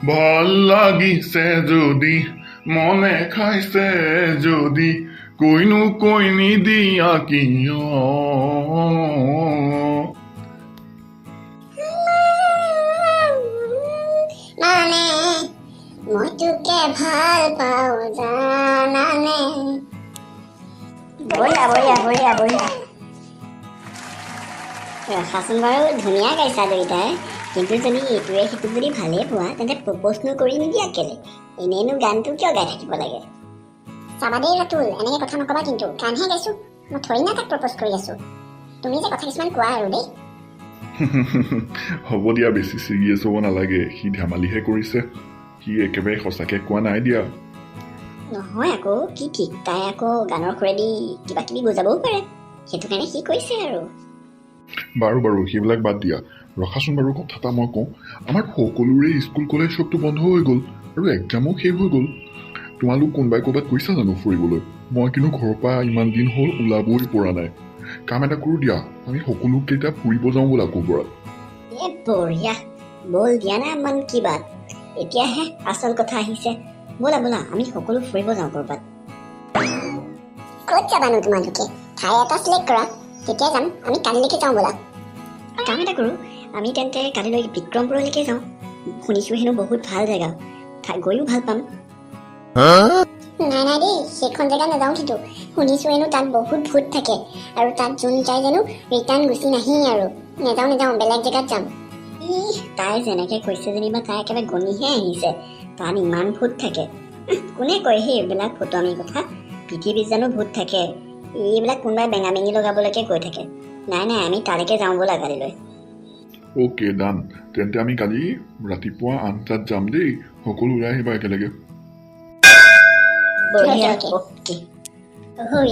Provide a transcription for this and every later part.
ভাল লাগিছে যদি, মনে খাইছে যদি, কৈনো কৈ নিদিয়া কিয়? মানে মই তোকে ভাল পাওঁ জানানে? বঢ়িয়া বঢ়িয়া বঢ়িয়া বঢ়িয়া। ৰখাচোন বাৰু, ধুনীয়া গাইছা দুয়োটাই, কিন্তু যদি এইটোৱে সিটোক যদি ভালেই পোৱা, তেন্তে প্ৰপ'জনো কৰি নিদিয়া কেলে? এনেইনো গানটো কিয় গাই থাকিব লাগে? চাবা দেই ৰাতুল, এনেকে কথা নকবা কিন্তু। গানহে গাইছো মই, থৰি না তাক প্ৰপ'জ কৰি আছো। তুমি যে কথা কিছুমান কোৱা আৰু দেই। হ'ব দিয়া, বেছি চিৰিয়াছ হ'ব নালাগে। সি ধেমালিহে কৰিছে, সি একেবাৰে সঁচাকে কোৱা নাই দিয়া। নহয় আকৌ, কি ঠিক তাই আকৌ গানৰ সুৰেদি কিবা কিবি বুজাবও পাৰে, সেইটো কাৰণে সি কৈছে আৰু। বাৰু বাৰু, সেইবিলাক বাদ দিয়া। ৰখাচোন বাৰু, কথা এটা মই কওঁ। আমাৰ সকলোৰে স্কুল কলেজ চবতো বন্ধ হৈ গ'ল আৰু এক্সামো শেষ হৈ গ'ল। তোমালোক কোনোবাই ক'ৰবাত গৈছা জানো ফুৰিবলৈ? মই কিন্তু ঘৰৰ পৰা ইমান দিন হ'ল ওলাবই পৰা নাই। কাম এটা কৰোঁ দিয়া, আমি সকলোকেইটা ফুৰিব যাওঁ ব'লা ক'ৰবাত। এ বঢ়িয়া, ব'ল দিয়া না মন কি বাত। এতিয়াহে আচল কথা আহিছে। ব'লা ব'লা, আমি সকলো ফুৰিব যাওঁ ক'ৰবাত। ক'ত যাবানো তোমালোকে? ঠাই এটা চিলেক্ট কৰা, তেতিয়া যাম আমি। কালিলৈকে যাওঁ ব'লা। কাম এটা কৰোঁ, আমি তেন্তে কালিলৈ বিক্ৰমপুৰলৈকে যাওঁ। শুনিছোঁ হেনো বহুত ভাল জেগা, গৈও ভাল পাম। নাই নাই দেই, সেইখন জেগা নাযাওঁ কিন্তু। শুনিছোঁ হেনো তাত বহুত ভূত থাকে আৰু তাত যোন যায় জানো ৰিটাৰ্ণ গুচি নাহেই আৰু। নাযাওঁ নাযাওঁ, বেলেগ জেগাত যাম। ইহ, তাই যেনেকে কৈছে যেনিবা তাই একেবাৰে গণিহে আহিছে। তাত ইমান ভূত থাকে? কোনে কয় সেই এইবিলাক ফটোৱামি কথা? পৃথিৱীত জানো ভূত থাকে? এইবিলাক কোনোবাই বেঙা বেঙি লগাবলৈকে কৈ থাকে। নাই নাই, আমি তালৈকে যাওঁ ব'লা কালিলৈ। অ'কে ডান, তেন্তে আমি কালি ৰাতিপুৱা 8টাত যাম দেই। সকলো ওলাই আহিবা একেলগে। বঢ়িয়া। অ'কে। অ'কে। ঐ,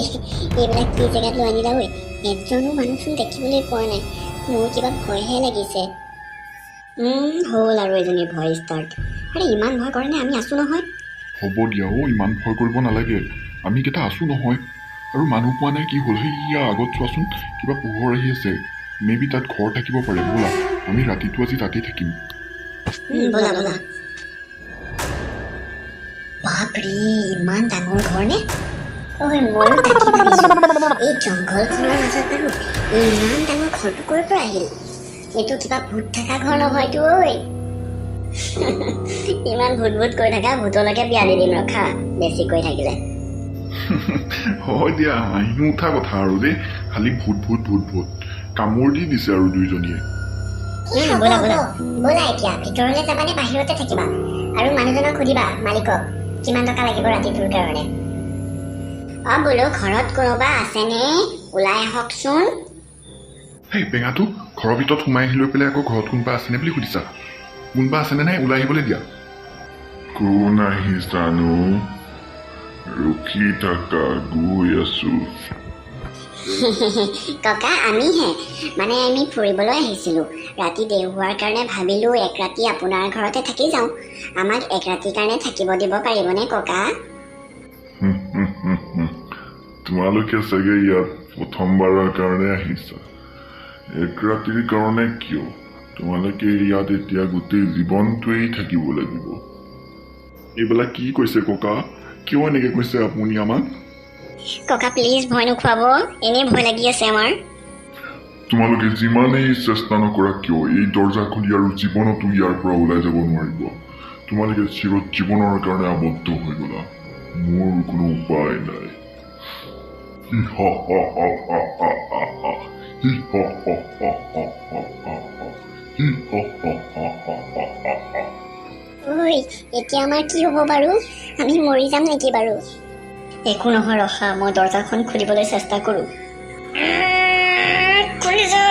এইবিলাক কি জেগাত লৈ আনিলা ঐ? এজনো মানুহচোন দেখিবলৈ পোৱা নাই, মোৰ কিবা ভয়হে লাগিছে। হ'ল আৰু এজনী ভয় ষ্টাৰ্ট। আৰে ইমান ভয় কৰেনে? আমি আছোঁ নহয়। হ'ব দিয়া অ', ইমান ভয় কৰিব নালাগে, আমি কেইটা আছোঁ নহয়। আৰু মানুহ পোৱা নাই কি হ'ল? সেইয়া আগত চোৱাচোন, কিবা পোহৰ আহি আছে। মে বি তাত ঘৰ থাকিব পাৰে। ব'লা, আমি ৰাতিটো আজি তাতেই থাকিম। ব'লা ব'লা। বাপৰে, ইমান ডাঙৰ ঘৰ নে? ঐ, ময়ো তাকে ভাবিছোঁ, এই জংঘলখনৰ মাজত বাৰু ইমান ডাঙৰ ঘৰটো ক'ৰ পৰা আহিল? এইটো কিবা ভূত থকা ঘৰ নহয়তো ঐ? ইমান ভূত ভূত কৈ থাকা, ভূতলৈকে বিয়া দি দিম ৰখা, বেছি কৈ থাকিলে। হয় দিয়া, হাঁহি উঠা কথা আৰু দেই। খালি ভূত ভূত ভূত ভূত, কামোৰ দি দিছে আৰু দুইজনীয়ে। হ'ব। ব'লা হ'ব। ব'লা। ব'লা, এতিয়া ভিতৰলৈ যাবানে বাহিৰতে থাকিবা? আৰু মানুহজনক সুধিবা, মালিকক, কিমান টকা লাগিব ৰাতিটোৰ কাৰণে। অ বোলো, ঘৰত কোনোবা আছেনে? ওলাই আহকচোন। সেই বেঙাটো, ঘৰৰ ভিতৰত সোমাই আহি লৈ পেলাই আকৌ ঘৰত কোনোবা আছেনে বুলি সুধিছা। কোনোবা আছেনে নাই ওলাই আহিবলৈ দিয়া। কোন আহিছানো? ৰখি থাকা, গৈ আছো। ককা, আমিহে, মানে আমি ফুৰিবলৈ আহিছিলোঁ। ৰাতি দেৰি হোৱাৰ কাৰণে ভাবিলোঁ এক ৰাতি আপোনাৰ ঘৰতে থাকি যাওঁ। আমাক এক ৰাতিৰ কাৰণে থাকিব দিব পাৰিবনে ককা? তোমালোকে চাগে ইয়াত প্ৰথমবাৰৰ কাৰণে আহিছা। এক ৰাতিৰ কাৰণে কিয়, তোমালোকে ইয়াত এতিয়া গোটেই জীৱনটোৱেই থাকিব লাগিব। এইবিলাক কি কৈছে ককা? কিয় এনেকে কৈছে আপুনি আমাক? ককা, প্লিজ ভয় নোখোৱাব, এনেই ভয় লাগি আছে আমাৰ। তোমালোকে যিমানেই চেষ্টা নকৰা কিয়, এই দৰ্জা খুলি আৰু জীৱনতো ইয়াৰ পৰা ওলাই যাব নোৱাৰিব। তোমালোকে চিৰ জীৱনৰ কাৰণে আবদ্ধ হৈ গ'লা, মোৰ কোনো উপায় নাই। হি হ হ হ হ হ হ হ। হি হ হ হ হ হ হ হ। হি হ হ হ হ হ হ হ। ঐ, এতিয়া আমাৰ কি হ'ব বাৰু? আমি মৰি যাম নেকি বাৰু? একো নহয়, ৰখা, মই দৰ্জাখন খুলিবলৈ চেষ্টা কৰোঁ। খুলি যা,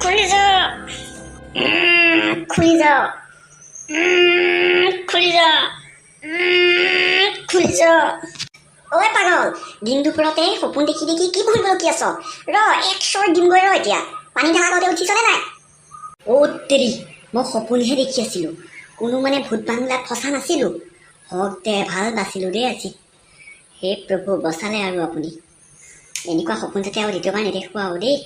খুলি যা, খুলি যা, খুলি যা, খুলি যা। ঐ পাগল, দিন দুপৰতে সপোন দেখি দেখি কি ভুল বকি আছ? ৰ, এক চৰ দিমগৈ ৰ। এতিয়া পানী ঢালা আগতে উঠিছনে নাই? অ' তেৰি, মই সপোনহে দেখি আছিলোঁ, কোনো মানে ভূত বাংলাত ফচা নাছিলোঁ। হওক দে, ভাল বাচিলোঁ দেই আজি। হে প্ৰভু, বচালে আৰু আপুনি। এনেকুৱা সপোন যাতে আৰু দ্বিতীয়বাৰ নেদেখোঁ আৰু দেই।